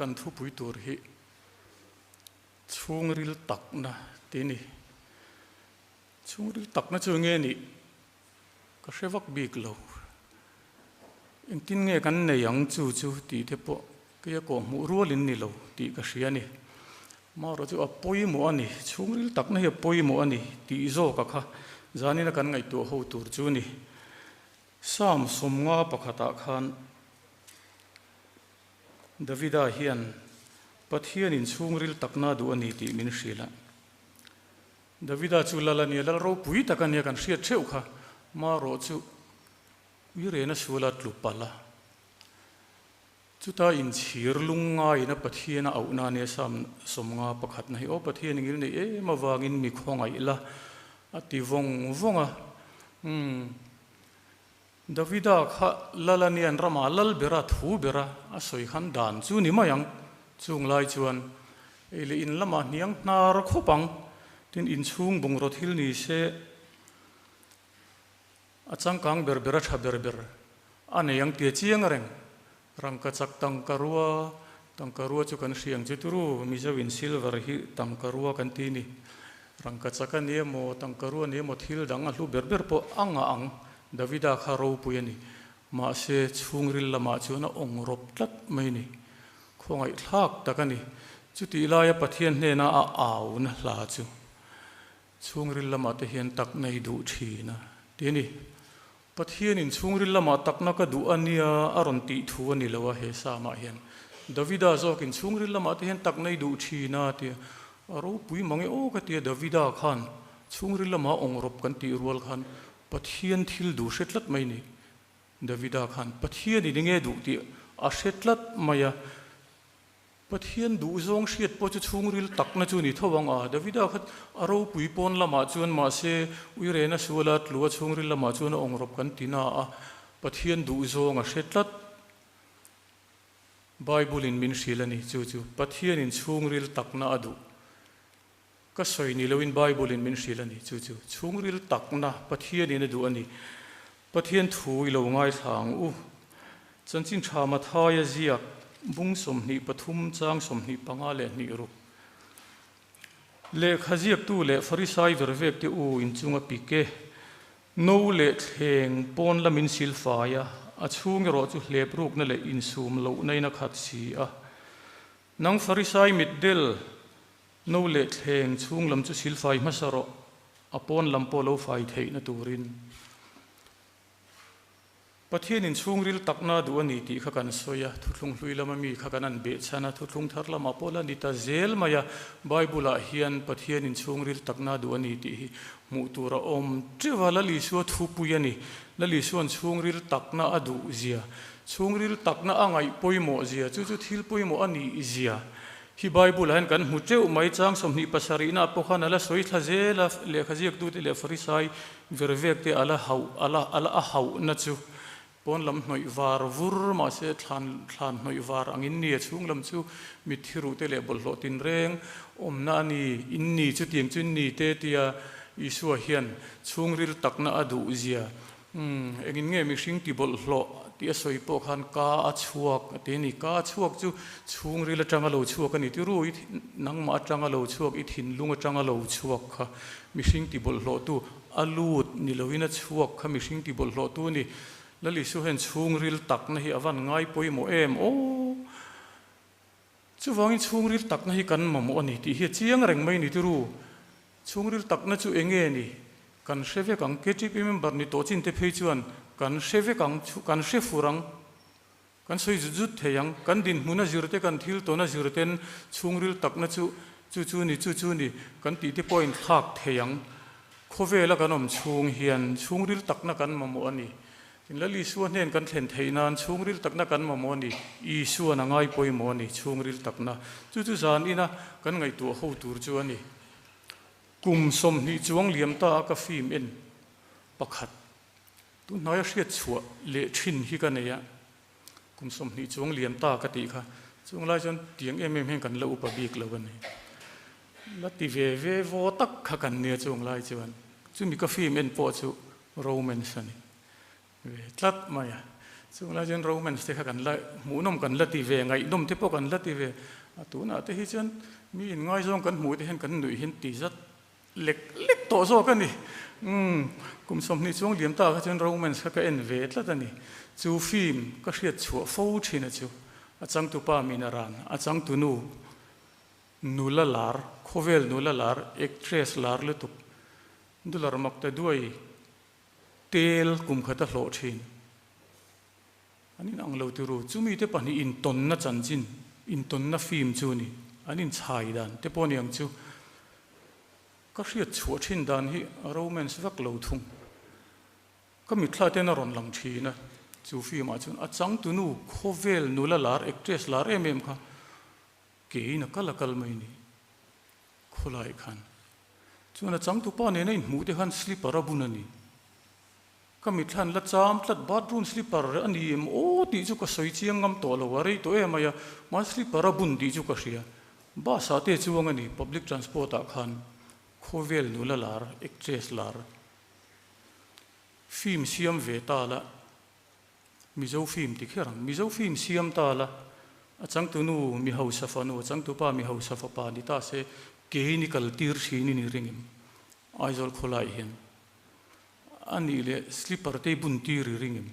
kan thupui tur hi chhungril takna tih a ni. Chhungril takna chu nge nih ka hre vak bik lo. Engtin nge kan nei ang chu chu tih te pawh keia kawh hmuh rualin ni lo tih ka hria a ni. Marawh chu a pawimawh a ni, chhungril takna hi a pawimawh a ni tih zawka kha zanina kan ngaihtuah ho tur chu a ni. Psalm 50 pakhatah khan Davida hian Pathianin chhungril takna duh a ni tih min hrilh a. Davida chu lal a nia, lal ropui tak a nia kan hriat theuh kha. Marawh chu uirena suala tlu palh a. Chuta inchhir lung ngaiin a Pathian a auhna a nia Psalm 50 pakhatna hi, Aw Pathian i ngil nei em avangin mi khawngaih la a ti vawng vawng a. Umm. Davida kha lal a nia an ramah lal bera thu bera a sawi khan dan chu ni mai ang. Chung lai chuan ei leh in lamah hniang hnar khawp ang. Tin inchhung bungraw thil ni se a changkang ber ber a tha ber ber a nei ang tia chiang reng. Rangka chak tangka rua, tangka rua chu kan hria ang chu turu, Mizo in silver hi tangka rua kan ti ni. Rangka chak a ni emaw, tangka rua a ni emaw thil dang a hlu ber ber pawh a ngah ang, Davida kha ropui a ni. Mahse chhungril lamah chuan a awng rawp tlat mai a ni. Khawngaihthlak tak a ni. Chutih laia Pathian hnena a auna hla chu chhungril lamah te hian tak nei duh thin a ti a ni. Pathianin chhungril lamah takna ka duh a nia a rawn tih thu a ni lo a he Psalm-ah hian. Davida zawkin chhungril lamah te hian tak nei duh thin a tia a ropui mang e aw ka tia Davida khan chhungril lamah awngrawp kan tih rual khan Pathian thil duh hre tlat mai ni. Davida khan Pathianin enge duh tih a hre tlat mai a. Pathian duhzawng hriat pawh chu chhungril takna chu ni tho ang a, Davida kha a ropui pawn lamah chuan mahse uirena suala tlua chhungril lamah chuan a awngrawp kan ti na a, Pathian duhzawng a hre tlat. Bible in min hrilh a ni, chu chu Pathianin chhungril takna a duh. Ka sawi ni loin Bible in min hrilh a ni, chu chu chhungril takna Pathianin a duh a ni. Pathian thu i lo ngaithla ang u. Chanchin tha Mathaia ziak bung 23 chang 25 leh hnih ruk. Lehkha ziaktu leh Farisai vervek te u inchunga pik e. No leh thleng pawn lamin silfai a, a chhung erawh chu hlep rukna leh insum lohna in a khat si a. Nang Farisai mitdel No leh thleng chhung lam chu silfai hmasa rawh, a pawn lam pawh lo fai theihna turin. Pathianin chhungril takna duh a ni tih kha kan sawi a, thuthlung hlui lama mi kha kan an behchhan a, thuthlung thar lamah pawh la ni ta zel mai a, Bible-ah hian Pathianin chhungril takna duh a ni tih hi hmuh tur a awm teuh a, Lal Isua thupui a ni. Lal Isua'n chhungril takna a duh zia, chhungril takna a ngaih pawimawh zia, chu chu thil pawimawh a nih zia Hi Bible ah hian kan hmu teuh mai, chang 27 na pawh khan a la sawi thla zel a, lehkha ziaktute leh Farisai vervek te a la hauh, a la, a la a hauhna chu pawn lam hnawih var vur mahse thlan, thlan hnawih var angin ni a chhung lam chu mitthi ruh te leh bawlhhlawh tinreng awmna a ni, in ni chutiang chu in ni te tia Isua hian chhungril takna a duh zia Umm, engin nge mihring ti bawlhhlawh tih a sawi pawh khan ka a chhuak a ti a ni. Ka a chhuak chu chhungril atanga lo chhuak a ni. Tiru, i nangmah atanga lo chhuak, i thinlung atanga lo chhuak kha mihring ti bawlhhlawhtu a lut ni loin a chhuak kha mihring ti bawlhhlawhtu a ni. Lal Isua hian chhungril takna hi a van ngai pawimawh em aw! Chuvangin chhungril takna hi kan mamawh a ni tih hi a chiang reng mai ni tiru. Chhungril takna chu eng nge ni? Kan hre vek ang. KTP member ni tawh chin te phei chuan kan hre vek ang, kan hre fur ang, kan sawi zut zut thei ang. Kan dinhmun a zir te, kan thil tawn a zir ten chhungril takna chu chu chu ni, chu chu ni kan tih te pawh a inthlak thei ang. Khawvela kan awm chhung hian chhungril takna kan mamawh a ni. Tin, Lal Isua hnen kan thlen theih nan chhungril takna kan mamawh a ni. Isua'n a ngai pawimawh a ni, chhungril takna. Chu chu zan ina kan ngaihtuah ho tur chu a ni. Kum 20 chuang liam ta a ka film en pakhat tunhnaia hriat chhuah leh thin hi ka nei a. Kum 20 chuang liam ta ka tih kha chung lai chuan tiang em em hian kan la upa bik lo a ni. La ti ve ve vaw tak kha kan nia chung lai chuan. Chumi ka film en pawh chu romance a ni. Ve tlat mai a. Chung lai chuan romance te kha kan la hmuhnawm kan la ti ve, ngaihnawm te pawh kan la ti ve. A tunah te hi chuan mi inngaizawng kan hmuh te hian kan nuih hian ti zat lek lek tawh zawk a ni. Umm, kum 20 chuang liam ta kha chuan romance kha ka en ve tlat a ni. Chu film ka hriat chhuah fo thin a chu. A changtupa min a ran, a changtunu nula lar, khawvel nula lar, actress lar lutuk, dollar mak ta duai tel kum khat a hlawh thin. An inang lo tiru, chumi te pahnih intawnna chanchin, intawnna film chu a ni. An inchhai dan te pawh a ni ang chu. Ka hriat chhuah thin dan hi a romance vak lo thung. Ka mitthla ten a rawn lang thin a, chu film ah chuan a changtunu khawvel nula lar, actress lar em em kha keiin a kal a kal mai a ni. Khawlai khan. Chuan a changtupa nena inhmuh te khan slipper a bun a ni. Ka mitthlan la cham tlat, bathroom slipper a ni em aw tih chu ka sawi chiang ngam tawh lo, a rei tawh em mai a, mahse slipper a bun tih chu ka hria. Bus ah te chuang a ni, public transport ah khan khawvel nula lar, actress lar, film siam ve ta la, Mizo film ti kher ang, Mizo film siam ta la, a changtunu mi hausa fanu, a changtupa mi hausa fapa ni ta se, kei ni kal tir thin i ni ring em? Aizawl khawlai hian a nih leh slipper te i bun tir i ring em?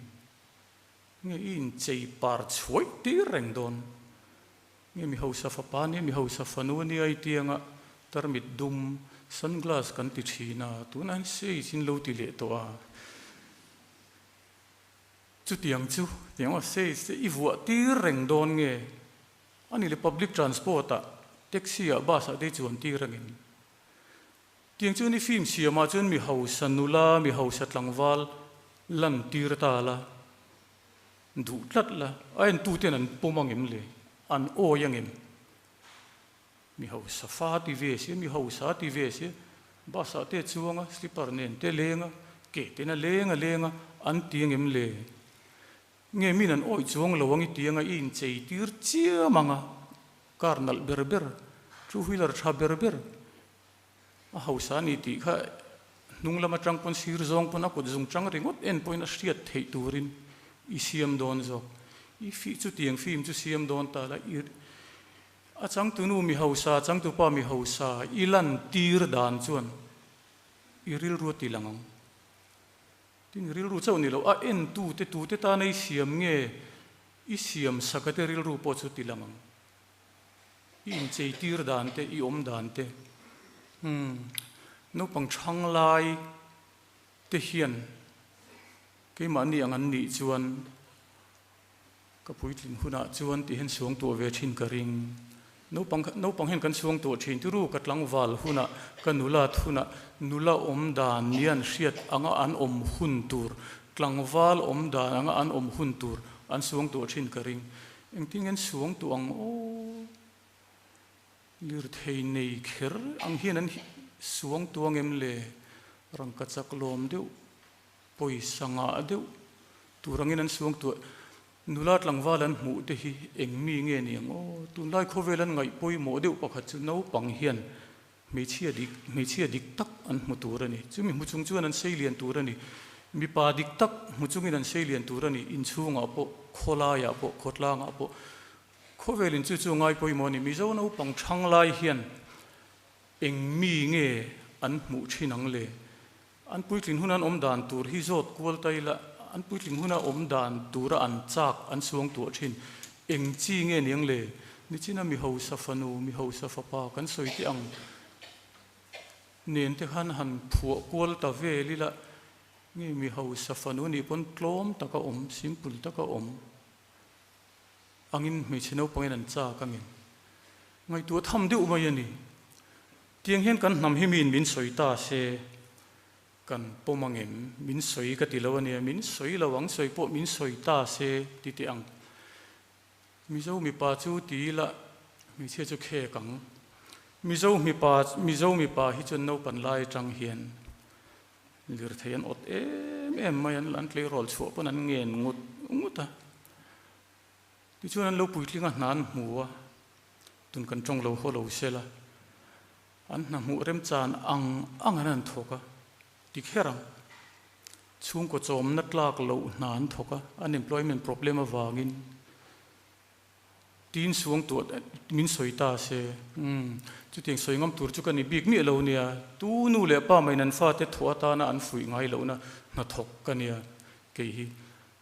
Nge i inchei par chhuai tir reng dawn? Nge mi hausa fapa nia mi hausa fanu ania i tianga tarmit dum, sunglass kan ti thin a, tunah hian shades in lo ti leh tawh a. Chutiang chu tiang aw shades te i vuah tir reng dawn nge? A nih leh public transport ah, taxi ah, bus ah te i chuan tir angin. Tiang chuan i film siamah chuan mi hausa nula, mi hausa tlangval lan tir ta la, duh tlat la, a entuten an pawm angem le? An awi angem? Mi hausa fa ti ve si, mi hausa ti ve si, bus ah te chuang a, slipper nen te leng a, ke ten a leng a leng a, an ti angem le? Nge min an awih chuang lo ang i ti anga i inchei tir chiam ang a, car nalh ber ber, two wheeler tha ber ber a hausa a ni tih kha hnung lam atang pawn sir zawng pawn a kut zung chang ringawt en pawhin a hriat theih turin i siam dawn zawk. I fi chutiang film chu siam dawn ta la i a changtunu mi hausa changtupa mi hausa i lan tir dan chuan i rilru a ti lang ang. Tin, rilru chauh ni lo, a entute tute tana i siam nge i siam saka te rilru pawh chu ti lang ang. I inchei tir dan te, i awm dan te. Umm, naupang chhang lai te hian keimahni ang an nih chuan Ka puitling hunah chuan tih hian suang tuah ve thin ka ring. Naupang naupang hian kan suang tuah thin tiru ka tlangval hunah, ka nulat hunah nula awm dan nian hriat anga an awm hun tur, tlangval awm dan anga an awm hun tur an suang tuah thin ka ring. Engtin nge an suang tuah ang aw? Lirthei nei kher ang hian an suang tuah ngem le? Rangkachak lawm deuh Pawisa ngah deuh tur angin an suang tuah. Nula tlangval an hmuh te hi eng mi nge ni ang aw? Tunlai khawvel an ngaih pawimawh deuh pakhat chu naupang hian hmeichhia dik hmeichhia dik tak an hmu tur a ni. Chumi hmu chung chuan an sei lian tur a ni. Mipa dik tak hmu chungin an sei lian tur a ni. Inchhungah pawh, khawlaiah pawh, khawtlangah pawh. Khawvelin chu chu ngai pawimawh a ni. Mizo naupang thanglai hian eng mi nge an hmuh thin ang le? An puitling huna an awm dan tur hi zawt kual ta ila, an puitling huna awm dan tura an chak an suang tuah thin. Eng chi nge niang le? Nichina mi hausa fanu, mi hausa fapa kan sawi teh ang nen te khan han phuah kual ta vel ila, nge mi hausa fanu nih pawn tlawm taka awm, simple taka awm angin hmeichhe naupangin an chak angin ngaihtuah tham deuh mai a ni. Tiang hian kan hnam hi miin min sawi ta se, kan pawm ang em? Min sawi ka ti lo a nia, min sawi lo ang, sawi pawh min sawi ta se ti teh ang. Mizo mipa chu ti ila hmeichhia chu khek ang. Mizo mipa, Mizo mipa hi chuan naupan lai atang hian lirthei an awt em em mai, an an tleirawl chhuah pawn an ngen ngut ngut a. Tichuan an lo puitling a hna an hmu a, Tun kan tawng lo haw lo sela, an hna hmuh remchan ang ang an han thawk a, ti kher ang. Chhungkaw chawmna tlak loh hna an thawk a, unemployment problem avangin tin suang tuah min sawi ta se. Umm, chutiang sawi ngam tur chu ka ni bik miah lo nia, tu nu leh pa maiin an fate thawh atana an fuih ngai lohna hnathawk ka nia, kei hi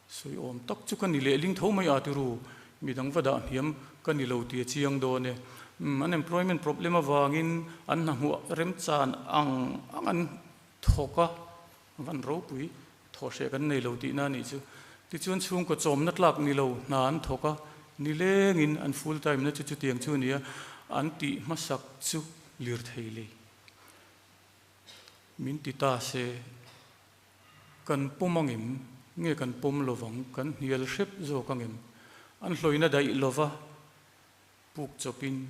sawi awm tak chu ka ni lehling tho mai a tiru, midang va dah hniam ka ni lo tia chiang dawn e. Umm, unemployment problem avangin an hna hmuh remchan ang ang an thawk a, Van ropui thawh hreh kan nei lo tihna a nih chu. Tichuan chhungkaw chawmna tlak ni lo hna an thawk a, nilengin an full time na chu chutiang chu a ni a, an tih hmasak chu lirthei lei min ti ta se kan pawm angem nge kan pawm lovang kan hnial hrep zawk angem an hlawina daih lova Puk chawpin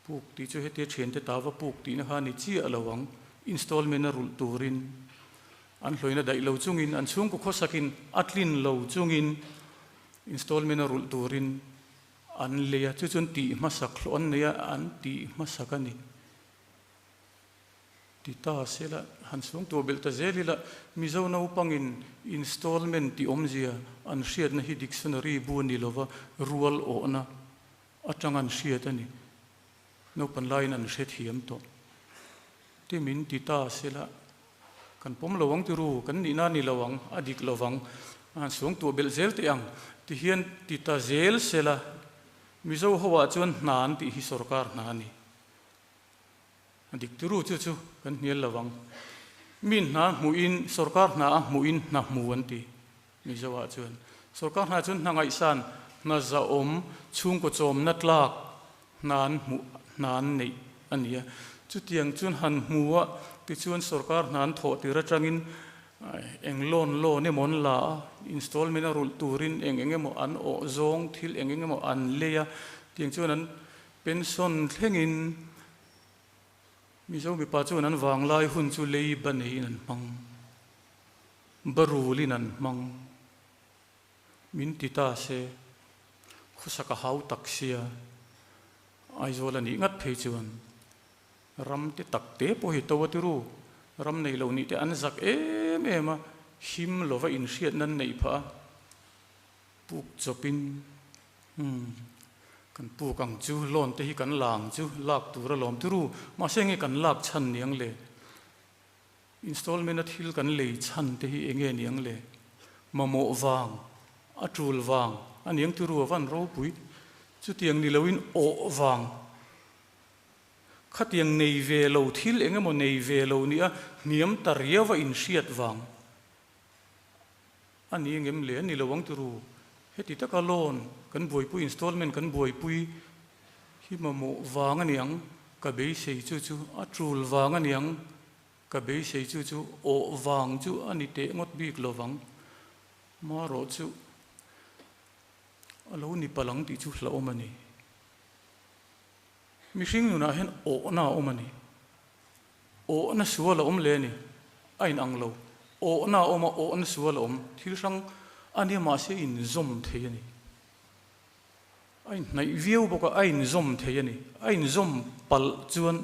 puk tih chu hetia thiante ta va puk tihna kha a ni chiah lo ang. Installment a rulh turin an hlawina daih lo chungin, an chhungkaw khawsakin a tlin lo chungin installment a rulh turin an lei a, chu chuan tih hmasak hlawh an nei a, an tih hmasak a ni. Ti ta sela, han sung tur belh ta zel ila, Mizo naupangin installment tih awmzia an hriatna hi dictionary bu a ni lova, rual awhna atang an hriat a ni. Naupan laiin an hrethiam tawh. Ti min ti ta sela, kan pawm lo ang ti ru, kan nihna a ni lo ang, a dik lo vang, han sung tur belh zel teh ang ti hian ti ta zel sela, Mizo ho ah chuan hna an tih hi sorkar hna a ni. A dik turu chu chu kan hnial lo ang. Mi hna hmuhin, sorkar hna a hmuhin hna hmu an ti Mizo ah chuan. Sorkar hna chuan hna ngaihsan, hna zahawm, chhungkaw chawmna tlak hna an hmuh, hna an neih a ni a. Chutiang chuan han hmu a, tichuan sorkar hna an thawh tir atangin eng loan loan emaw an la a, installment a rulh turin eng eng emaw an awh zawng, thil eng eng emaw an lei a, tiang chuan an Pension thlengin Mizo mipa chuan an vanglai hun chu lei ba neiin an hmang, ba rulin an hmang. Min ti ta se, khawsak a hau tak sia, Aizawl a nih ngat phei chuan ram te tak te pawh hi to a ti ru, ram nei lo nih te an zak em em a, him lova inhriatna an neih phah a, puk chawpin Umm, kan puk ang chu, loan te hi kan la ang chu, lak tur a lawm turu, mahse enge kan lak chhan niang le? Installment a thil kan lei chhan te hi enge niang le? Mamawh vang, a tul vang a niang turu a van ropui, chutiang ni loin awh vang, khatiang nei ve lo thil engemaw nei ve lo nia hniam ta riau a inhriat vang. A ni engem le? A ni lo ang turu. Heti taka loan kan buaipui, installment kan buaipui hi mamawh vang a ni ang, ka beisei chu chu a tul vang a ni ang, ka beisei chu chu awh vang chu a ni teh ngawt bik lo vang. Marawh chu a lo ni palh ang tih chu hlauhawm a ni. Mihring nunah hian awhna a awm a ni. Awhna sual a awm le a ni. A inang lo. Awhna a awm a, awhna sual a awm. Thil hrang a nia mahse inzawm thei a ni. A inhnaih viau bawk a, a inzawm thei a ni. A inzawm palh chuan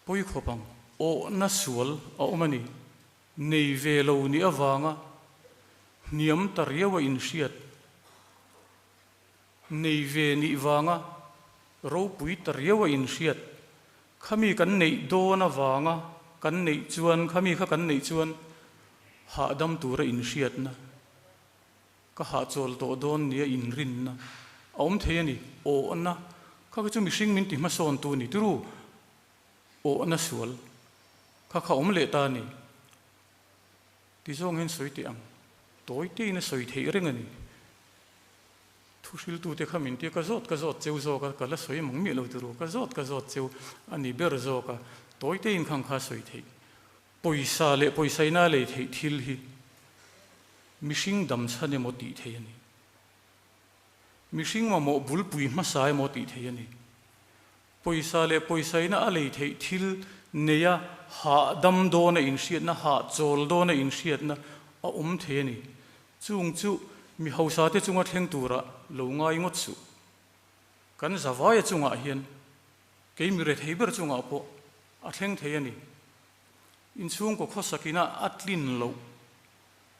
pawi khawp ang. Awhna sual a awm a ni. Nei ve lo nih avanga hniam ta riau a inhriat. Nei ve nih vanga ropui ta riau a inhriat. Khami kan neih dawn avanga kan neih chuan, khami kha kan neih chuan hahdam tura inhriatna, ka hahchawl tawh dawn nia inrinna a awm thei a ni. Awhna kha kha chu mihring min ti hmasawntu a ni turu. Awhna sual kha kha awm leh ta a ni. Ti zawng hian sawi teh ang. Tawi tein a sawi theih reng a ni. Thu hriltute kha min tia ka zawt ka zawt cheu zawk a, ka la sawi mang miah lo turu, ka zawt ka zawt cheu a ni ber zawk a, tawi tein khang kha a sawi theih. Pawisa leh pawisaina a lei theih thil hi mihring dam chhan emaw tih theih a ni. Mihring mamawh bulpui hmasa emaw tih theih a ni. Pawisa leh pawisaina a lei theih thil neia hahdam dawna inhriatna, hahchawl dawna inhriatna a awm thei a ni. Chung chu mi hausate chunga thleng tura lo ngai ngawt suh. Kan zavaia chungah hian kei mi rethei ber chungah pawh a thleng thei a ni. Inchhungkaw khawsakina a tlin loh.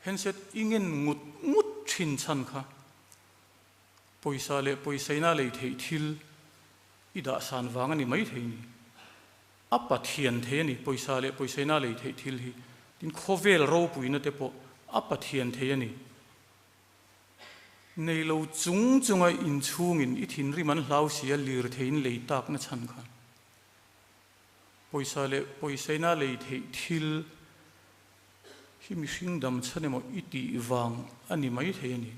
Handset i ngen ngut ngut thin chhan kha pawisa leh pawisaina lei theih thil i dah san vang a ni mai thei ni. A Pathian thei a ni, pawisa leh pawisaina lei theih thil hi. Tin, khawvel ropuina te pawh a Pathian thei a ni. Nei lo chung chunga inchhungin i thinrim an hlau si a lirtheiin lei takna chhan kha. Pawisa leh pawisaina lei theih thil hi mihring dam chhan emaw i tih vang a ni mai thei a ni.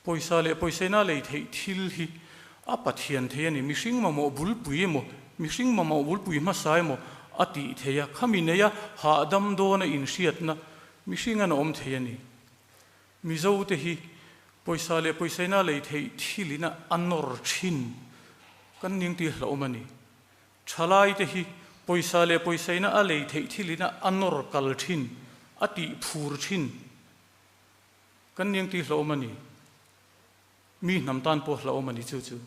Pawisa leh pawisaina lei theih thil hi a Pathian thei a ni. Mihring mamawh bulpui emaw, mihring mamawh bulpui hmasa emaw a tih thei a, khami neia hahdam dawna inhriatna mihring an awm thei a ni. Mizote hi pawisa leh pawisaina lei theih thilin a nawr thin kan ning tih hlauhawm a ni. Thalaite hi pawisa leh pawisaina a lei theih thilin a nawr kal thin, a tih phur thin kan ning tih hlauhawm a ni. Mi hnam tan pawh hlauhawm a ni chu chu.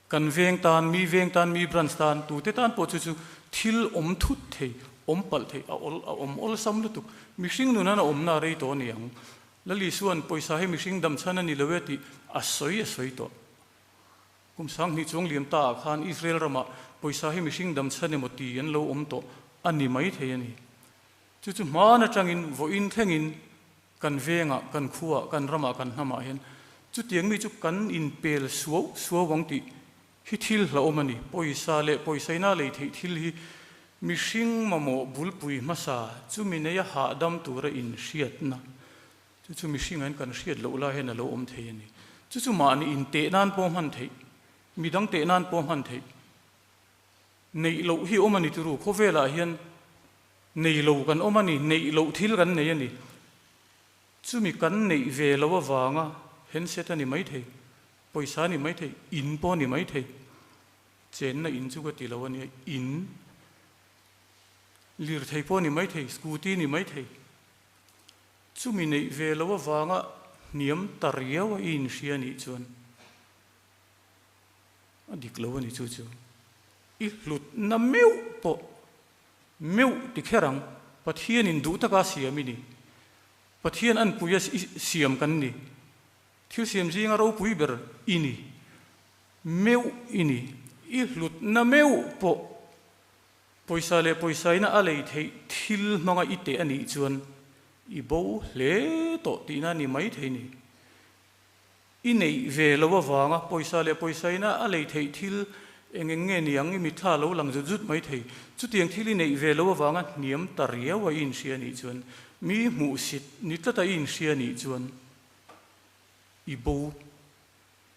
Kan veng tan, mi veng tan, mi branch tan, tute tan pawh chu chu thil awm thut thei, awm palh thei, a awl, a awm awlsam lutuk. Mihring nun an a awmna a rei tawh a ni ang. Lal Isua'n pawisa hi mihring dam chhan a ni lo e tih a sawi a sawi tawh. Kum sanghnih chuang liam ta ah khan Israel ramah pawisa hi mihring dam chhan emaw ti an lo awm tawh a ni mai thei a ni. Chu chu hman atangin vawiin thlengin Kan vengah, kan khuaah, kan ramah, kan hnamah hian chutiang mi chu kan inpel suau suau ang tih hi thil hlauhawm a ni. Pawisa leh pawisaina lei theih thil hi mihring mamawh bulpui hmasa chumi neia hahdam tura inhriatna chu chu mihringah hian kan hriat loh lai hian a lo awm thei a ni. Chu chu mahni inteh nan pawh hman theih, midang teh nan pawh hman theih. Neih loh hi awm a ni turu, khawvelah hian nei lo kan awm a ni, neih loh thil kan nei a ni. Chumi kan neih ve loh avanga handset a ni maithei, pawisa a ni maithei, in pawh a ni maithei. Chenna in chu ka ti lo a nia, in lirthei pawh a ni maithei, scooty a ni maithei. Chumi neih ve loh avanga hniam ta riau a i inhria a nih chuan A dik lo a ni chu chu. I hlutna meuh pawh meuh ti kher ang. Pathianin duh taka siam i ni. Pathian anpuia siam kan ni. Thil siam zinga ropui ber i ni. Meuh i ni. I hlutna meuh pawh pawisa leh pawisaina a lei theih thil hmanga i teh a nih chuan i bo hle tawh tihna a ni maithei ni. I neih ve lo avanga pawisa leh pawisaina a lei theih thil eng eng nge ni ang i mitthla lo lang zut zut mai thei. Chutiang thil i neih ve lo avanga hniam ta riau a i inhria nih chuan, mi hmuhsit ni tlata i inhria nih chuan i bo,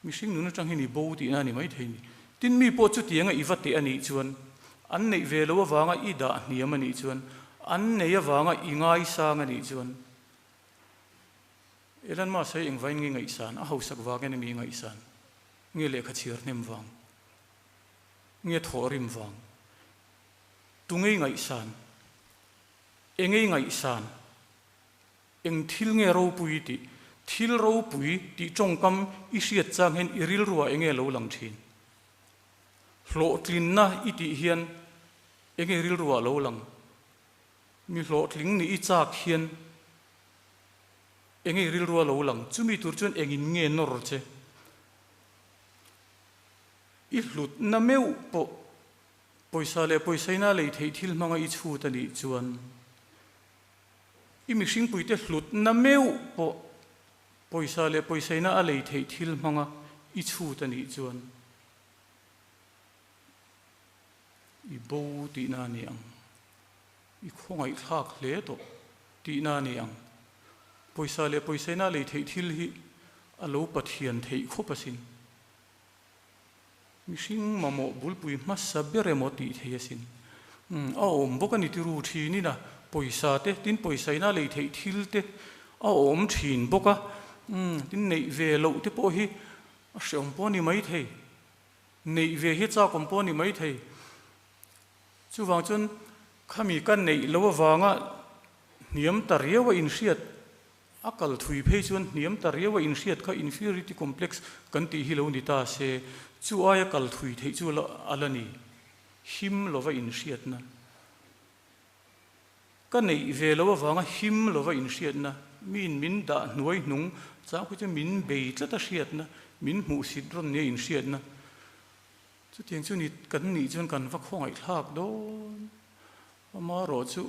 mihring nun atang hian i bo tihna a ni mai thei ni. Tin, mi pawh chutianga i va teh a nih chuan, an neih ve lo avanga i dah hniam a nih chuan, an nei avanga i ngaisang a nih chuan, Elon Musk hi engvain nge ngaihsan? A hausak vangin a mi ngaihsan? Nge lehkha chhiar hnem vang? Nge thawhrim vang? Tungei ngaihsan? Engei ngaihsan? Eng thil nge ropui tih? Thil ropui tih tawngkam i hriat chang hian i rilruah enge lo lang thin? Hlawhtlinna i tih hian enge rilruah lo lang? Mi hlawhtling nih i chak hian Eng nge rilru a lo lang? Chumi tur chuan engin nge nawr che? I hlutna meuh pawh pawisa leh pawisaina lei theih thil hmanga i chhut a nih chuan i mihringpuite hlutna meuh pawh pawisa leh pawisaina a lei theih thil hmanga i chhut a nih chuan i bo tihna a ni ang. I khawngaihthlak hle tawh tihna a ni ang. Pawisa leh pawisaina lei theih thil hi a lo pathian theih khawp asin. Mihring mamawh bulpui hmasa ber emaw tih thei asin. A awm bawk a ni tiru thinin a, pawisa te, tin pawisaina lei theih thil te a awm thin bawk a, tin neih ve loh te pawh hi a hreawm pawh a ni maithei. Neih ve hi chak awm pawh a ni maithei. Chuvang chuan khami ka neih lo avanga hniam ta riau a inhriat, a kal thui phei chuan hniam ta riau a inhriat kha inferiority complex kan tih hi lo ni ta se, chu aia kal thui theih chu a la ni, him lova inhriatna. Ka neih ve lo avanga him lova inhriatna, miin min dah hnuai hnung chang khi chu min bei tlat a hriatna, min hmuhsit rawn nia inhriatna. Chutiang chu ni kan nih chuan kan va khawngaihthlak dawn. Amaherawh chu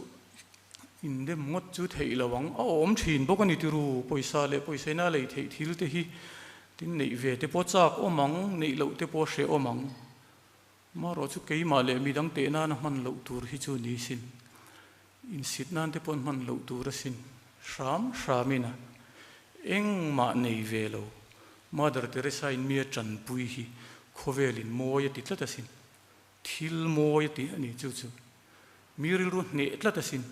indem ngawt chu theih lo ang. A awm thin bawk a ni tiru, pawisa leh pawisaina lei theih thil te hi tin neih ve te pawh chak awm ang, neih loh te pawh hreh awm ang. Amaherawh chu keimah leh midang teh nana hman loh tur hi chu ni sin. Insit nan te paw'n hman loh tur asin. Hram hramin a engmah nei ve lo. Mother Teresa in mi a tanpui hi khawvelin mawi a ti tlat asin. Thil mawi a ti a ni chu chu. Mi rilru hneh tlat asin.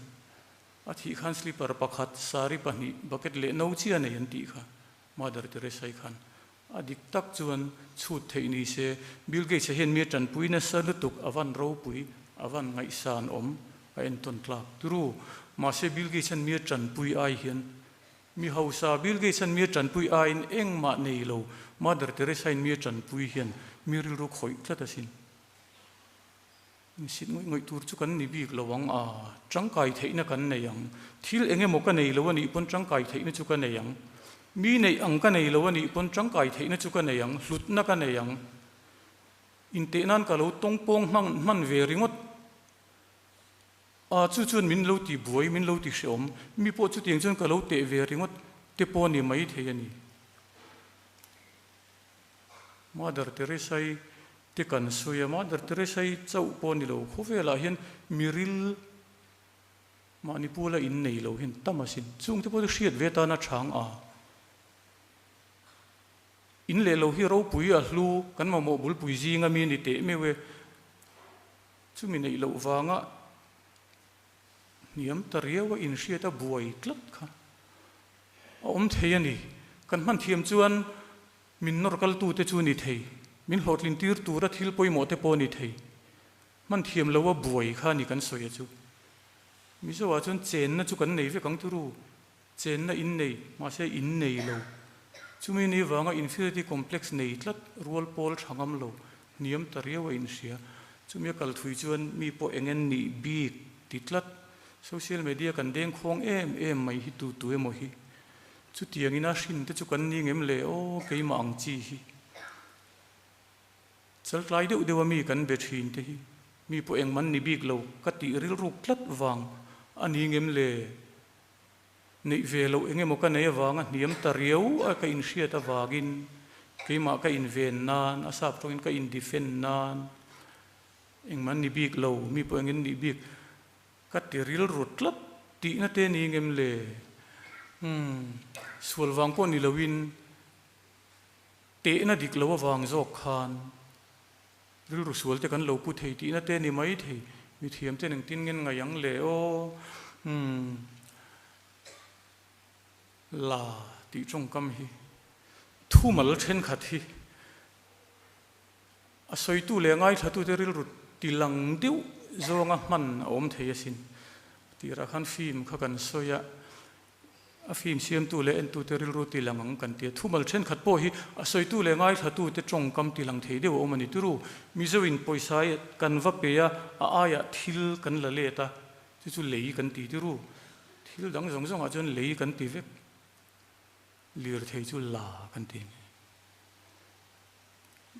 A thih khan slipper pakhat, sari pahnih, bucket leh no chiah nei an tih kha Mother Teresa-i khan a dik tak chuan chhut theih ni se, Bill Gates-a hian mi a tanpui nasa lutuk a van ropui, a van ngaihsan awm, a entawn tlak turu. Mahse Bill Gates-a'n mi a tanpui ai hian mi hausa, Bill Gates-a'n mi a tanpui aiin engmah nei lo, Mother Teresa-in mi a tanpui hian mi rilru khawih tlat asin. Insit ngawih ngawih tur chu kan ni bik lo ang a, tangkai theihna kan nei ang. Thil eng emaw ka nei lo a nih pawn tangkai theihna chu ka nei ang. Mi neih ang ka nei lo a nih pawn tangkai theihna chu ka nei ang, hlutna ka nei ang. Inteh nan ka lo tawngpawng hman hman ve ringawt a, chu chuan min lo ti buai, min lo ti hreawm. Mi pawh chutiang chuan ka lo teh ve ringawt te pawh a ni maithei a ni. Mother Teresa-i te kan sawi a, Mother Teresa-i chauh pawh a ni lo, khawvelah hian miril mahni pula in nei lo hian tam asin. Chung te pawh chu hriat ve tana chang a, in leh lo hi ropui a hlu, kan mamawh bulpui zinga mi a ni teh meuh e. Chumi neih loh vanga hniam ta riau a inhriat a buai tlat kha a awm thei a ni. Kan hman thiam chuan min nawr kaltute chu ni thei, min hlawhtlin tir tura thil pawimawh te pawh ni thei. Hman thiam loa buai kha a ni kan sawi a chu. Mizoah chuan chenna chu kan nei vek ang turu, chenna in nei, mahse in nei lo. Chumi ni vanga inferiority complex nei tlat rual pawl tha ngam lo, hniam ta riau a inhria. Chumi a kal thui chuan mi pawh eng en nih bik ti tlat. Social media kan dengkhawng em em mai hi tu tu emaw hi. Chutiangin a hrin te chu kan ni ngem le aw keimah ang chi hi. Chaltlai deuh deuh a mi kan be thin te hi mi pawh engman ni bik lo ka tih rilruk tlat vang a ni ngem le. Neih ve loh eng emaw ka nei avanga hniam ta riau a ka inhriat avangin keimah ka inven nan a sap tawngin ka in defend nan engman ni bik lo mi pawh engin nih bik Ka ti rilru tlat tihna te ni ngem le? Umm, sual vang pawh ni loin tehna dik lo avang zawk khan rilru sual te kan lo pu thei tihna te ni mai thei. Mithiam ten engtin ngen ngaih ang le aw? Umm, la tih tawngkam hi thumal thenkhat hi A sawitu leh ngaithlatute rilru tilang deuh zawnga hman a awm thei asin. Tirah khan film kha kan sawi a, a film siamtu leh entute rilru tilang ang kan ti a. Thumal thenkhat pawh hi a sawitu leh ngaithlatute tawngkam tilang thei deuh a awm a ni. Turu, Mizoin pawisa kan va pe a, a aiah thil kan la let a, chu chu lei kan ti. Turu, thil dang zawng zawngah chuan lei kan ti vek. Lirthei chu la kan ti a ni.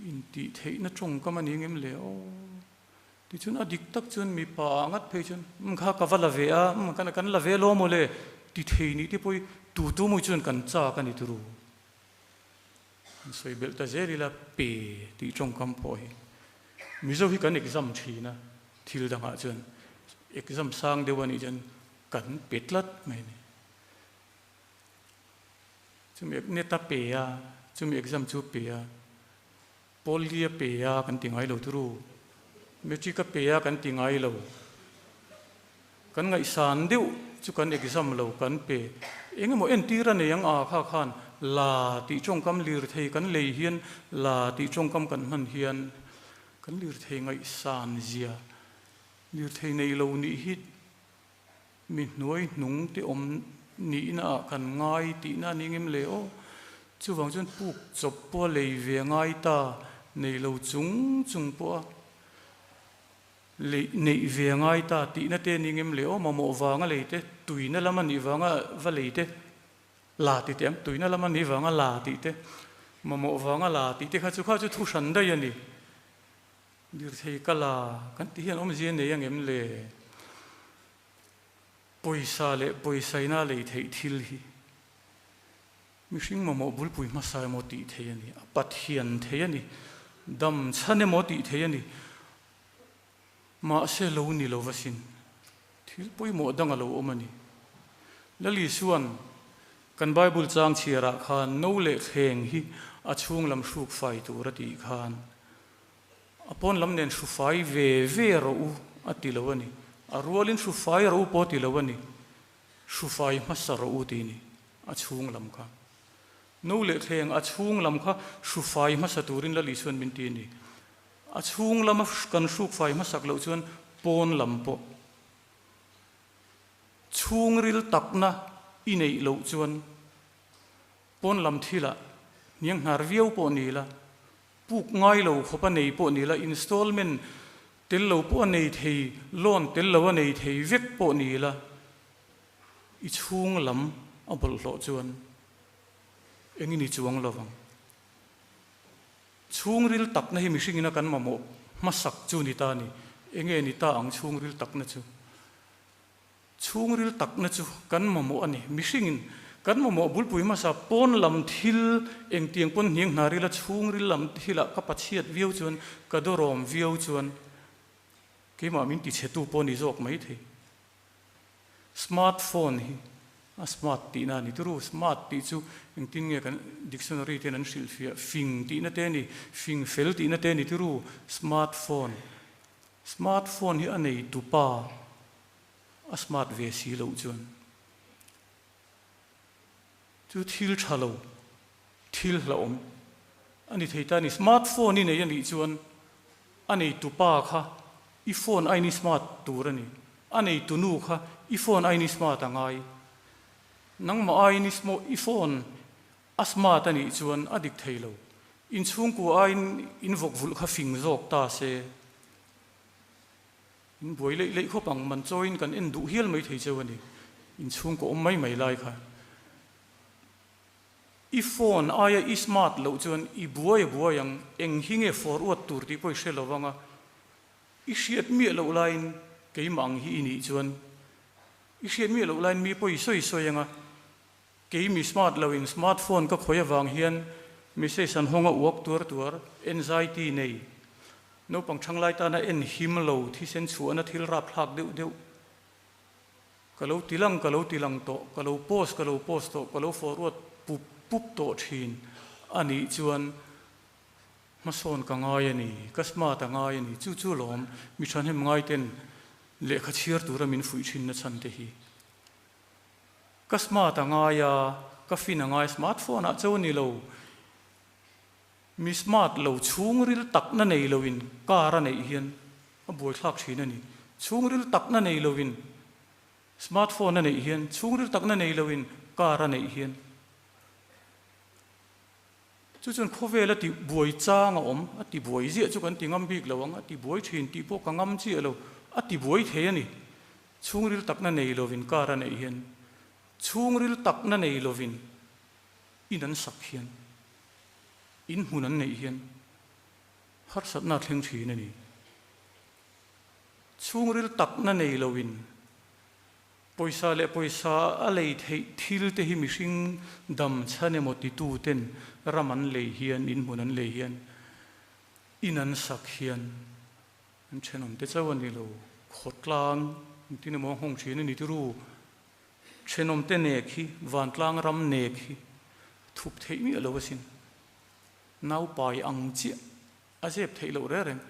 Intih theihna tawngkam a ni ngem le aw. Tichuan a dik tak chuan mipa ah ngat phei chuan umm kha ka va la ve a, umm kan kan la ve lo maw le ti thei nih te pawh hi tu tu mawi chuan kan chak a ni turu. An sawi belh ta zel ila pe tih tawngkam pawh hi Mizo hi kan exam thin a, thil dangah chuan exam sang deuh a nih chuan kan pe tlat mai a ni. Chumi net a pe a, chumi exam chu pe a, Poly a pe a kan ti ngai lo turu, Matric a pe a kan ti ngai lo, kan ngaihsan deuh chu kan exam lo kan pe, eng emaw entir a nei ang a kha khan la tih tawngkam lirthei kan lei hian la tih tawngkam kan hman hian kan lirthei ngaihsan zia lirthei nei lo nih hi Mi hnuai hnung te awm nihna ah kan ngai tihna a ni ngem le aw. Chuvang chuan puk chawp pawh a lei ve ngai ta nei lo chung chung pawh a. Lei neih ve a ngai ta tihna te ni ngem le aw, mamawh vanga lei te, tuina lam a nih vanga va lei te, la ti teh ang, tuina lam a nih vanga la tih te, mamawh vanga la tih te kha chu kha chu thu hran daih a ni. Lirthei ka la kan tih hian awmzia nei ang em le? Pawisa leh pawisaina lei theih thil hi mihring mamawh bulpui hmasa emaw tih theih a ni, a Pathian thei a ni, dam chhan emaw tih theih a ni. Mahse lo ni lo vasin thil pawimawh dang a lo awm a ni. Lal Isua'n kan Bible chang chhiarah khan no leh thleng hi a chhung lam hruk fai tur a tih khan a pawn lam nen hru fai ve ve rawh u a ti lo a ni. A rualin hru fai rawh u pawh a ti lo a ni. Hru fai hmasa rawh u ti ni a chhung lam kha. No leh thleng a chhung lam kha hru fai hmasa turin Lal Isua'n min ti a ni. A chhung lama kan hruk fai hmasak loh chuan pawn lam pawh chhungril takna i neih loh chuan pawn lam thilah hniang hnar viau pawh ni la, puk ngai lo khawp a nei pawh ni la, installment tel lo pawh a nei thei, loan tel lo a nei thei vek pawh ni la, i chhung lam a bawlhhlawh chuan engin i chuang lo vang. Chhungril takna hi mihringin a kan mamawh hmasak chu ni ta a ni. Enge ni ta ang chhungril takna chu? Chhungril takna chu kan mamawh a ni. Mihringin kan mamawh bulpui hmasa pawn lam thil engtiang pawn hniang hna rila chhungril lam thilah ka pachhiat viau chuan, ka dawrawm viau chuan keimah min tichhetu pawh ni zawk maithei. Smart phone hi a smart tihna a ni turu. Smart tih chu engtin nge kan dictionary ten an hrilhfiah? Fing tihna te a ni, fing fel tihna te a ni turu. Smart phone, smart phone hi a nei tupa a smart ve si loh chuan chu thil tha lo, thil hlauhawm a ni thei ta a ni. Smart phone i nei a nih chuan a nei tupa kha I phone aini smart tur a ni. A neitu nu kha i phone aini smart a ngai. Nangmah aiin i phone a smart a nih chuan a dik thei lo. In chhungkua aiin in vawk vulh kha fing zawk ta se. In buai leih leih khawp ang, man chawiin kan en duh hial mai thei cheu a ni. In chhungkua awm mai mai lai kha. I phone aia i smart loh chuan i buai a buai ang, eng hi nge forward tur tih pawh i hre lo vang a, i hriat miah loh laiin keimah ang hi i nih chuan i hriat miah loh laiin mi pawh i sawi sawi ang a, kei mi smart loin smart phone ka khawih avang hian message an hawng a uak tuar tuar, anxiety nei, naupang thanglai tana en him lo, thisen chhuahna thil rapthlak deuh deuh. Ka lo ti lang, ka lo ti lang tawh, ka lo post, ka lo post tawh, ka lo forward pup pup tawh thin a nih chuan hmasawn ka ngai a ni, ka smart a ngai a ni, chu chu lawm mi thahnem ngaiten lehkha chhiar tura min fuih thin na chhan te hi. Ka smart a ngai a, ka fin a ngai, smart phone ah cho a ni lo, mi smart lo chhungril takna nei loin car a neih hian A buaithlak thin a ni. Chhungril takna nei loin smartphone a neih hian, chhungril takna nei loin car a neih hian chu chuan khawvel a ti buai chang a awm, a ti buai ziah chu kan ti ngam bik lo ang, a ti buai thin tih pawh ka ngam chiah lo, a ti buai thei a ni. Chhungril takna nei loin car a neih hian, chhungril takna nei loin in an sak hian, in hmun an neih hian, Harsatna a thleng thin a ni. Chhungril takna nei loin pawisa leh pawisa a lei theih thil te hi mihring dam chhan emaw titu ten ram an lei hian, in hmun an lei hian, in an sak hian an thenawm te chauh a ni lo. Khawtlang engtin emaw a nghawng thin a ni tiru. Thenawm te nek hi, vantlang ram nek hi thup theih miah lo asin. Naupai ang chiah a zep theih loh reng reng.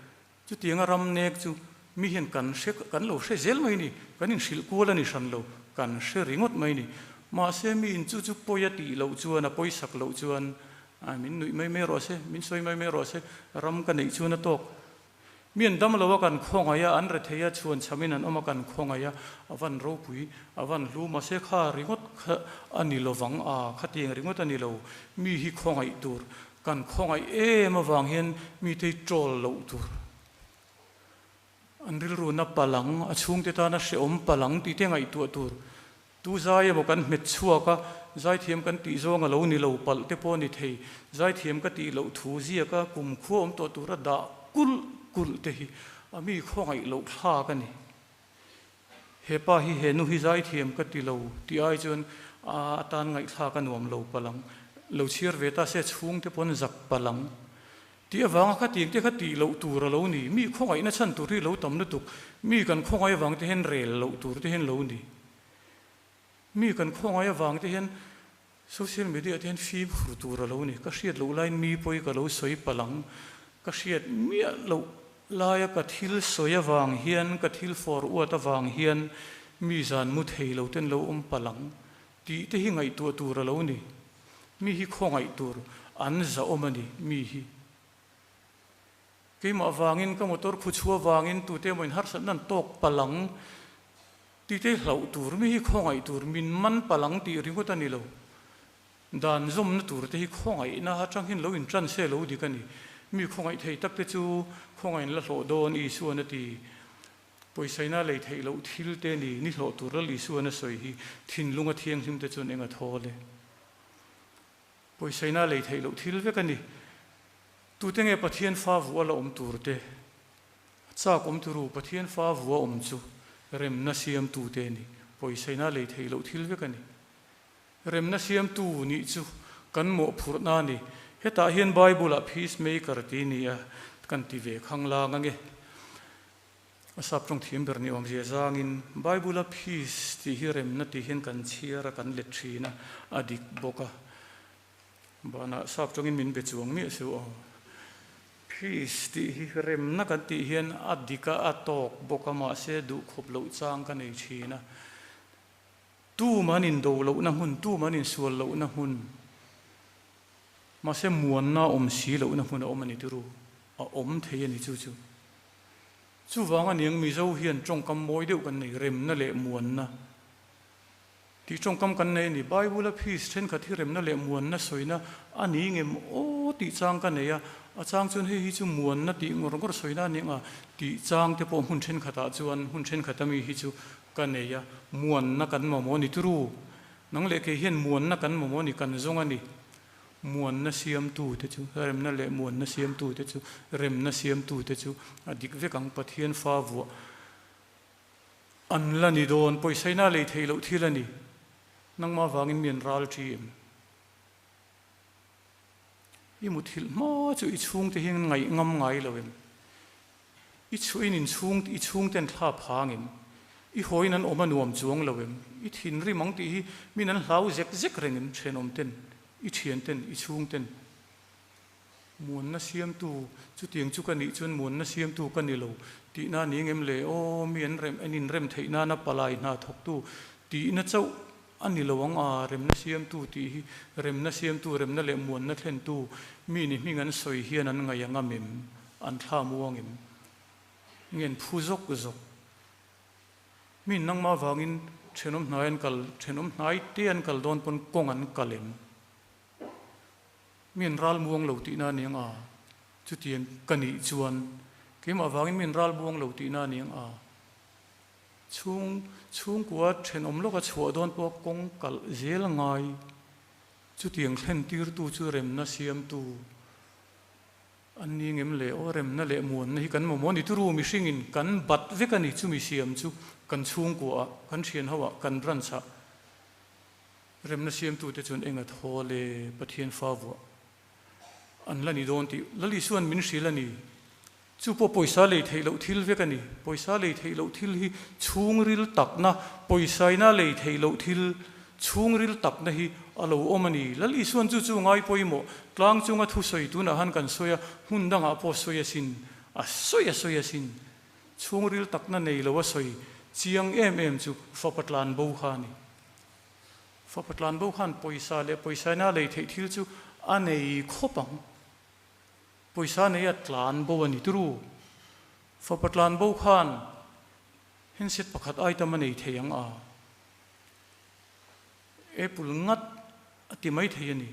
Chutianga ram nek chu mi hian kan hre, kan lo hre zel mai ni, kan inhrilh kual a ni hran lo, kan hre ringawt mai ni. Mahse mi in chu chu pawi a tih loh chuan, a pawisak loh chuan, min nuih mai mai rawh se, min sawi mai mai rawh se, ram ka neih chuan a tawk. Mi an dam lo a kan khawngaih a, an rethei a, chhuan chhamin an awm a kan khawngaih a, a van ropui, a van hlu, mahse kha ringawt kha a ni lovang a, khatiang ringawt a ni lo, mi hi khawngaih tur, kan khawngaih em avang hian mite hi troll loh tur. An An rilru na palang, a chhungte tana hrehawm palang tih te ngaihtuah tur. Tu zai emaw kan hmet chhuak a, zaithiam kan tih zawng a lo ni lo palh te pawh a ni thei. Zaithiam ka tih loh thu ziaka kumkhua awm tawh tura dah kulh kulh te hi a mi khawngaih loh thlak a ni. He pa hi he nu hi zaithiam ka ti lo tih ai chuan a atan ngaihthlak a nuam lo palh ang. Lo chhiar ve ta se chhungte pawn zak palh ang. Tih avanga kha tiang te kha tih loh tur a lo ni. Mi khawngaihna chhan tur hi lo tam lutuk. Mi kan khawngaih avang te hian rel loh tur te hian lo ni. Mi kan khawngaih avang te hian social media te hian fimkhur tur a lo ni. Ka hriat loh laiin mi pawi ka lo sawi palh ang. Ka hriat miah loh laia ka thil sawi avang hian, ka thil fawr uat avang hian mi zan mu thei lo ten lo awm palh ang. Tih te hi ngaihtuah tur a lo ni. Mi hi khawngaih tur an zahawm a ni, mi hi. Keimah vangin, ka motor khu chhua vangin tute emaw in harsatna an tawk palh ang tih te hi hlauh tur, mi hi khawngaih tur, min man palh ang tih ringawt a ni lo. Dan zawmna tur te hi khawngaihna atang hian lo intan se lo dik a ni. Mi khawngaih thei tak te chu khawngaih an la hlawh dawn Isuan a ti. Pawisaina lei theih loh thil te ni ni hlawh tur Lal Isuan a sawi hi thinlunga thianghlim te chuan eng a thawl e. Pawisaina lei theih loh thil vek a ni. Tute nge Pathian fa vua la awm tur te? A chak awm turu Pathian fa vua awm chu remna siamtu te ni. Pawisaina lei theih loh thil vek a ni. Remna siamtu nih chu kan mawhphurhna a ni. Hetah hian Bible-ah peacemaker tih ni a kan ti ve khanglang ange. A sap tawng thiam ber ni awmzia zangin Bible-a peace tih hi remna tih hian kan chhiar a, kan let thin a, a dik bawk a. Banah sap tawngin min be chuang miah suh aw. Peace tih hi remna kan tih hian a dik a, a tawk bawk a, mahse duhkhawp loh chang ka nei thin a. Tum an indo lohna hmun, tum an insual lohna hmun, mahse muanna awm si lohna hmun a awm a ni turu, a awm thei a ni chu chu. Chuvang a niang Mizo hian tawngkam mawi deuh kan nei, remna leh muanna tih tawngkam kan nei a ni. Bible-a peace thenkhat hi remna leh muanna sawina a ni ngem aw tih chang ka nei a, a chang chuan hei hi chu muanna tih ngawr ngawr sawina a ni ang a tih chang te pawh hmun thenkhatah chuan hmun thenkhat ami hi chu Ka nei a, muanna kan mamawh a ni turu. Nang leh kei hian muanna kan mamawh a ni, kan zawng a ni. Muanna siamtu te chu, remna leh muanna siamtu te chu, remna siamtu te chu a dik vek ang, Pathian fa vuah an la ni dawn, pawisaina lei theih loh thil a ni. Nangmah vangin mi an ral ṭi em? I muthilh hma chu i chhungte hian ngaih ngam ngai lo em? I chhuin in chhung i chhungten thla phangin i hawiin an awm a nuam chuang lo em? I thinrim ang tih hi min an hlau zek zek reng em thenawm ten, i thian ten, i chhung ten? Muanna siamtu chutiang chu ka nih chuan muanna siamtu ka ni lo tihna a ni ngem le? Aw mi an rem an inrem theih nana palai hna thawktu tihna chauh a ni lo ang a, remna siamtu tih hi remna siamtu, remna leh muanna thlentu mi ni hming an sawi hian an ngaih ang am em? An thla muang em? Nge an phu zawk zawk? Mi nangmah vangin thenawm hnai an kal, thenawm hnai te an kal dawn pawn kawng an kal em? Mi an ral muang lo tihna a ni ang a, chutiang ka nih chuan keimah vangin mi an ral muang lo tihna a ni ang a. Chhung chhungkua thenawm lawka chhuah dawn pawh kawng kalh zel ngai. Chutiang thlen tirtu chu remna siamtu an ni ngem le aw, remna leh muanna hi kan mamawh a ni. Turu mihringin kan bat vek a ni chumi siam chu kan chhungkuaah, kan thian hoah, kan branch-ah remna siamtute chuan eng a thaw le Pathian fa vuah an la ni dawn tih Lal Isua'n min hrilh a ni. Chu pawh pawisa lei theih loh thil vek a ni. Pawisa lei theih loh thil hi chhungril takna, pawisaina lei theih loh thil chhungril takna hi a lo awm a ni. Lal Isua'n chu chu ngai pawimawh tlang chunga thusawi tunah han kan sawi a, hmun dangah pawh sawi asin, a sawi a sawi asin. Chhungril takna nei lo a sawi chiang em em chu fapa tlan bo kha a ni. Fapa tlan bo khan pawisa leh pawisaina lei theih thil chu a nei khawp ang. Pawisa nei a tlan bo a ni turu. Fapa tlan bo khan handset pakhat item a nei thei ang a, Apple ngat a ti mai thei a ni.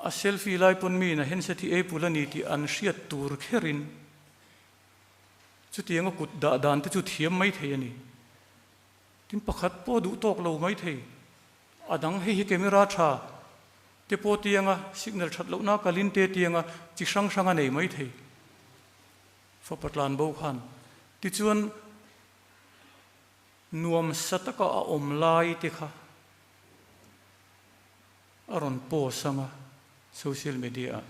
A selfie lai pawn miin a handset hi Apple a ni tih an hriat tur kherin. Chutianga kut dah dan te chu thiam mai thei a ni. Tin pakhat pawh duh tawk lo mai thei. A dang hei hi camera tha te pawh tianga signal that lohna kalin te tianga chi hrang hrang a nei mai thei. Fapa tlan bo khan tichuan nuam sa taka a awm lai te kha a rawn post anga social media ah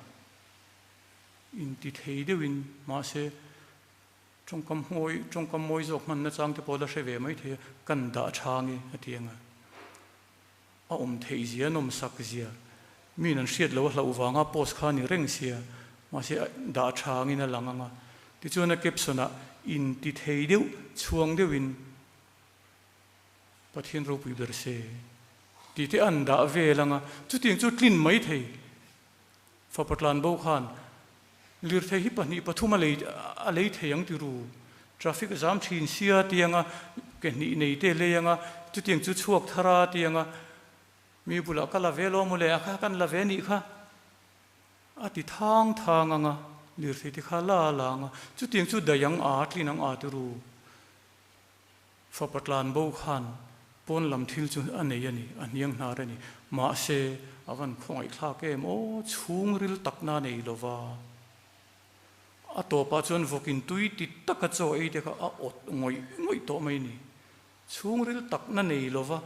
inti thei deuhin mahse Tawngkam mawi, tawngkam mawi zawk hman nachang te pawh la hre ve mai thei a, kan dah tha nge a ti ang a. A awm theih zia, an awm sak zia, miin an hriat loh a hlauh vanga post kha a ni reng sia, mahse dah tha angin a lang ang a. Tichuan a caption ah inti thei deuh, chhuang deuhin Pathian ropui ber se tih te an dah vel ang a, chutiang chu tlin mai thei. Fapa tlanbo khan lirthei hi pahnih pathum a lei a lei thei ang ti ru. Traffic a zam thin sia tianga ke hnih nei te lei anga chutiang chu chhuak thar a tianga mi bulah ka la ve lo maw le a kha kan la ve nih kha a ti thang thang anga lirthei te kha la la anga chutiang chu daih ang a tlin ang a ti ru. Fapa tlanbo khan pawn lam thil chu a nei a ni, a hniang hnar a ni. Mahse, a van khawngaihthlak em aw, chhungril takna a nei lo va. A tawpah chuan vawkin tui ti taka chaw ei te kha a awt ngawih ngawih tawh mai a ni. Chhungril takna nei lo va,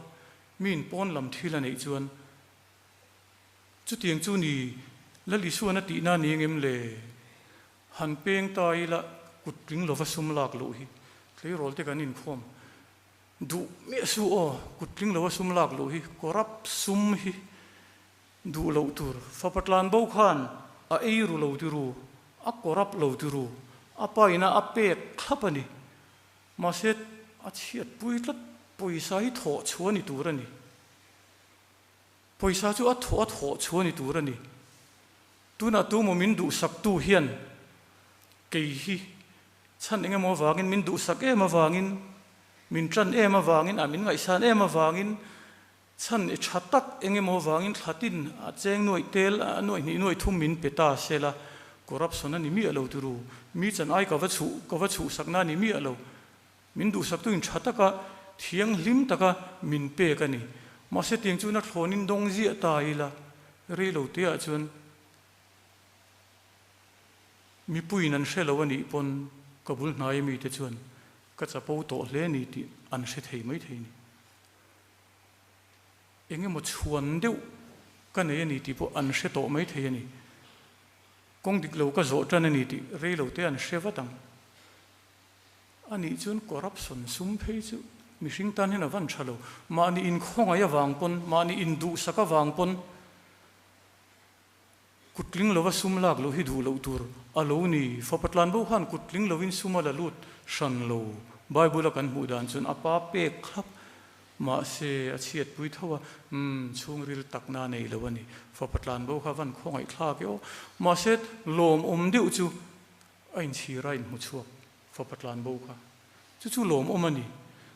miin pawn lam thil a neih chuan chutiang chu ni Lal Isuan a tihna a ni engem le? Han peng ta ila kut tling lova sum lak loh hi tleirawl te kan inkhawm duh miah su aw, kut tling lova sum lak loh hi corrupt sum hi duh loh tur. Fapa tlan bo khan a ei ru lo ti ru, a corrupt lo ti ru, a paina a pek thlap a ni. Mahse a chhiat pui tlat pawisa hi thawh chhuah ni tur a ni. Pawisa chu a thawh a thawh chhuah ni tur a ni. Tunah tumaw min duhsaktu hian kei hi chhan eng emaw avangin, min duhsak em avangin, min tan em avangin, a min ngaihsan em avangin, chhan i tha tak eng emaw avangin thlatin a cheng nuaih tel, a nuaih hnih nuaih thum min pe ta se la, corruption a ni miah lo turu. Mi chan ai ka va chhuh, ka va chhuhsakna a ni miah lo. Min duhsaktuin tha taka, thianghlim taka min pek a ni. Mahse tiang chuan a thlawnin dawng ziah ta ila, rei lo teah chuan mipuiin an hre lo a nih pawn ka bul hnai mite chuan ka chapo tawh hle a ni tih an hre thei mai thei a ni. Eng emaw chhuan deuh ka nei a ni tih pawh an hre tawh mai thei a ni. Kawng dik lo ka zawh tan a ni tih rei lo te an hre vat ang. A nih chuan corruption sum phei chu mihring tan hian a van tha lo. Mahni inkhawngaih avang pawn, mahni induhsak avang pawn kutling lova sum lak loh hi duh loh tur a lo ni. Fapa tlanbo khan kutling lovin sum a la lut hran lo. Bible a kan hmuh dan chuan a pa pek thlap mahse a chhiatpui tho a, umm chhungril takna a nei lo a ni. Fapa tlanbo kha a van khawngaih thlak e aw. Mahse lawmawm deuh chu A inchhir a inhmu chhuak fapa tlan bo kha. Chu chu lawmawm a ni.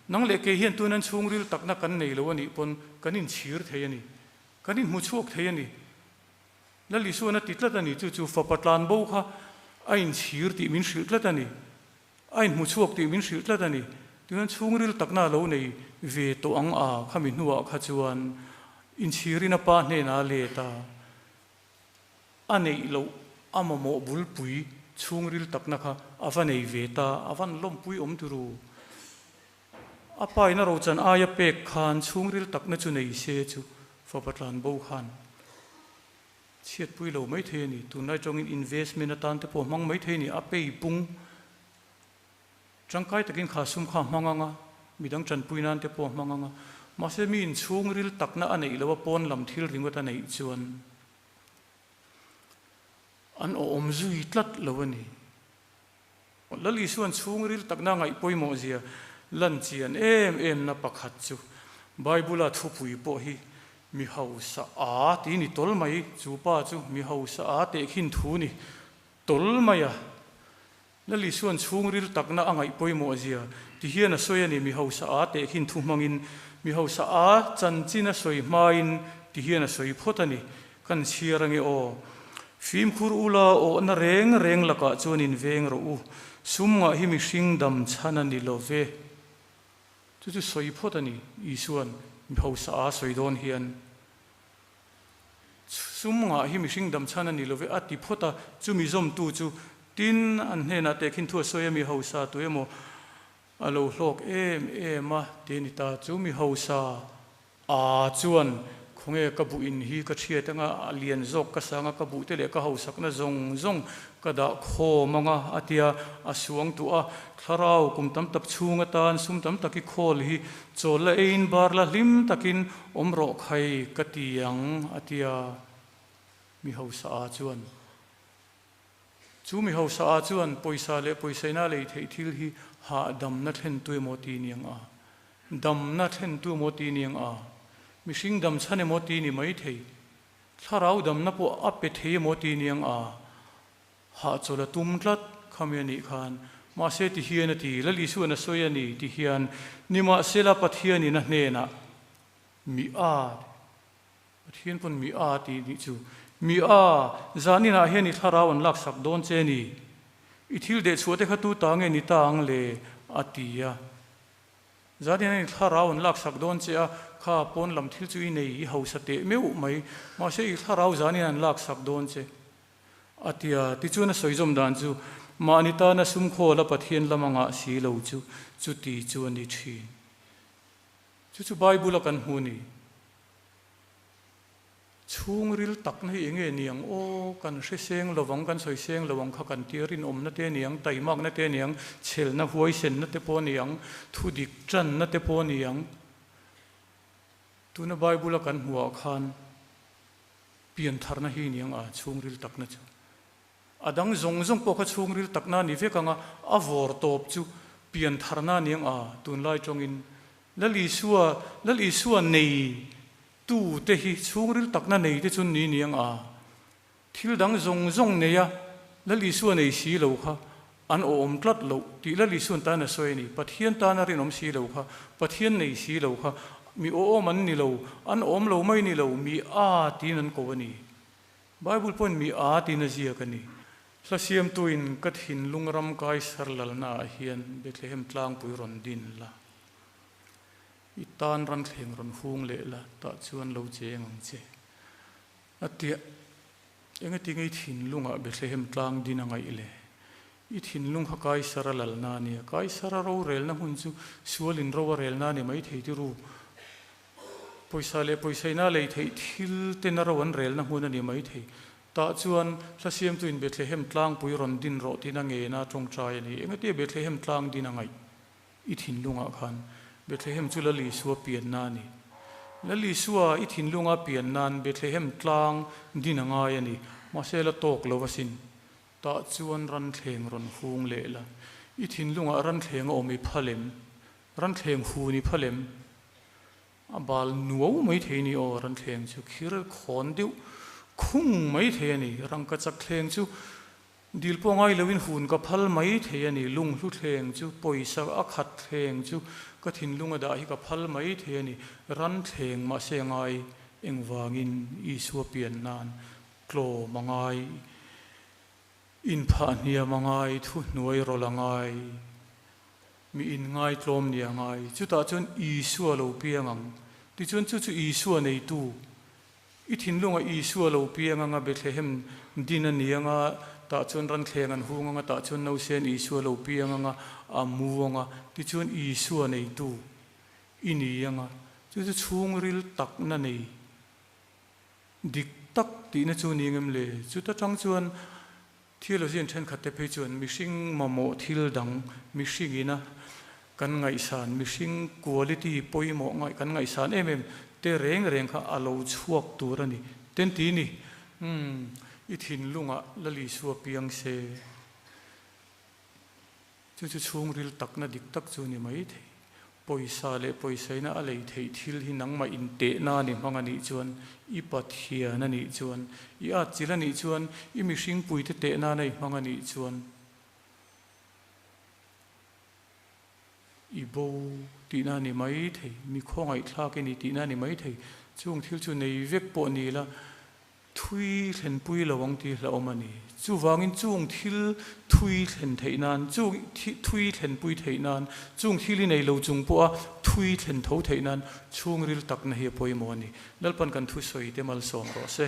Nang leh kei hian tunan chhungril takna kan nei lo a nih pawn kan inchhir thei a ni. Kan inhmu chhuak thei a ni. Lal Isuan a ti tlat a ni. Chu chu fapa tlan bo kha a inchhir tih min hrilh tlat a ni. A inhmu chhuak tih min hrilh tlat a ni. Tunan chhungril takna a lo nei ve tawh ang a khami hnuah kha chuan inchhirin a pa hnenah a let a. A neih loh a mamawh bulpui chhungril takna kha a va nei ve ta, a van lawmpui awm turu. A pa in a rochan aia pek khan chhungril takna chu nei se chu fapa tlan bo khan chhiatpui lo maithei a ni. Tunlai tawngin investment atan te pawh hmang maithei a ni, a pei pung Tangkai takin kha sum kha a hmang ang a, midang tanpui nan te pawh a hmang ang a. Mahse mi inchhungril takna a neih loh a pawn lam thil ringawt a neih chuan an awm zui tlat lo a ni. Lal Isuan chhungril takna ngaih pawimawh zia lan chian em em na pakhat chu Bible-a thupui pawh hi mi hausa a ti ni tawl mai, chu pa chu mi hausa a tehkhin thu ni tawl mai a. Lal Isuan chhungril takna a ngaih pawimawh zia ti hian a sawi a ni, mi hausa a teh khin thu hmangin, mi hausa a chanchin a sawi hmain ti hian a sawi phawt a ni. Kan chhiar ange aw. Fimkhur ula awhna reng reng lakah chuan in veng rawh u. Sum ngah hi mihring dam chhan a ni lo ve. Chu chu sawi phawt a ni, Isua'n mi hausa a sawi dawn hian. Sum ngah hi mihring dam chhan a ni lo ve a ti phawt a, chumi zawmtu chu tin an hnenah tehkhin thu a sawi a, mi hausa tu emaw a lo hlawk em em a ti a ni ta. Chu mi hausa A chuan, Khawnge ka buh in hi ka thiat anga, a lian zawk ka sang a, ka buh te leh ka hausakna zawng zawng ka dah khawm anga, a tia a suang tuah a. Thlarau kum tam tak chhung atan sum tam tak i khawl hi chawl la eiin bar la hlim takin awm rawh khai ka ti ang, a tia mi hausa a chuan. Chu mi hausa ah chuan pawisa leh pawisaina lei theih thil hi hahdamna thlentu emaw ti niang a, damna thlentu emaw ti niang a, mihring dam chhan emaw ti ni mai thei, thlarau damna pawh a pe thei emaw ti niang a, hahchawl a tum tlat khami a nih khan. Mahse ti hian a ti, Lal Isuan a sawi a ni ti hian, nimahsela Pathianin a hnenah mi a Pathian pawn mi a tih nih chu. Mi a, zanin ah hian i thlarau an laksak dawn che ni. I thil deh chhuah te kha tu ta nge ni ta ang le? a ti a. Zanin ah hian i thlarau an laksak dawn che a, kha pawn lam thil chu i nei, i hausa teh meuh mai. Mahse i thlarau zanin an laksak dawn che. A ti a. Tichuan a sawi zawm dan chu, Mahni tana sum khawl a Pathian lam a ngah si lo chu, chuti chu a ni thin. Chu chu Bible a kan hmu ni. Chhungril takna hi enge ni ang aw, kan hre seng lo ang, kan sawi seng lo ang kha kan tia rinawmna te ni ang, taimakna te ni ang, chhelna huaisenna te pawh ni ang, thudik tanna te pawh ni ang. Tuna Bible a kan hmuhah khan piantharna hi ni ang a, chhungril takna chu. A dang zawng zawng pawh kha chhungril takna a ni vek ang a, a vawr tawp chu piantharna a ni ang a, tunlai tawngin Lal Isua, Lal Isua nei tu te hi chhungril takna nei te chu ni ni ang a, thil dang zawng zawng nei a Lal Isua nei si lo kha an awm tlat loh tih Lal Isuan tan a sawi a ni. Pathian tana rinawm si lo kha, Pathian nei si lo kha mi awm an ni lo, an awm lo mai ni lo, mi a tiin an ko a ni. Bible pawhin mi a tiin a ziak a ni. Hla siamtuin ka thinlung ram Kaisar lalnaah hian Bethlehem tlangpui rawn din la, i tan ram thleng rawn hung leh la, tah chuan lo cheng ang che. A tia, Engati nge i thinlungah Bethlehem tlang din a ngaih le? I thinlung kha Kaisar a lalna a nia. Kaisar a rorelna hmun chu sualin ro a relna a ni maithei tiru. Pawisa leh pawisaina lei theih thil ten a ro an relna hmun a ni maithei. Tah chuan hla siamtuin Bethlehem tlangpui rawn din rawh tiin a ngena a tawngtai a ni. Engatia Bethlehem tlang din a ngaih i thinlungah khan Bethlehem chu Lal Isua pianna a ni. Lal Isua i thinlunga pian nan Bethlehem tlang din a ngai a ni. Mahse la tawk lo asin. Tah chuan ranthleng rawn hung leh la. I thinlungah ranthleng a awm i phal em? Ranthleng hun i phal em? A bal nuau mai thei ni aw, ranthleng chu khir khawn deuh khung mai thei a ni. Rangka chak thleng chu dil pawh ngai loin hun ka phal mai thei a ni. Lunghlu thleng chu, pawisa a khat thleng chu ka thinlung a dah hi ka phal mai thei a ni. Ranthleng mahse a ngai engvangin Isua pian nan tlawm a ngai, inphah hniam a ngai, thuhnuai rawlh a ngai. Mi inngaitlawm ni a ngai. Chutah chuan Isua lo piang ang. Tichuan chu chu Isua neitu, i thinlunga Isua lo piang anga Bethlehem din a ni anga, tah chuan ranthleng an hung anga, tah chuan nausen Isua lo piang anga, a mu anga, tichuan Isua neitu i ni anga, chu chu chhungril takna nei dik tak tihna chu ni ngem le? Chuta tang chuan Theologian thenkhatte phei chuan mihring mamawh thil dang, mihringina kan ngaihsan, mihring quality pawimawh ngaih kan ngaihsan em em te reng reng kha a lo chhuak tur a ni. Ten ti ni, Umm, i thinlungah Lal Isua piang se. Chu chu chhungril takna dik tak chu ni mai thei. Pawisa leh pawisaina a lei theih thil hi nangmah intehna a ni hmang a nih chuan, i Pathian a nih chuan, i atchilh a nih chuan, i mihringpuite tehna a nei hmang a nih chuan, i bo tihna a ni mai thei, mi khawngaihthlak i ni tihna a ni mai thei. Chung thil chu nei vek pawh ni la. Thui thlenpui lo ang tih hlauhawm a ni. Chuvangin chung thil thui thlen theih nan, chung thui thlenpui theih nan, chung thil i nei lo chung pawha thui thlen tho theih nan chhungril takna hi a pawimawh a ni. Lalpan kan thusawi te malsawm rawh se.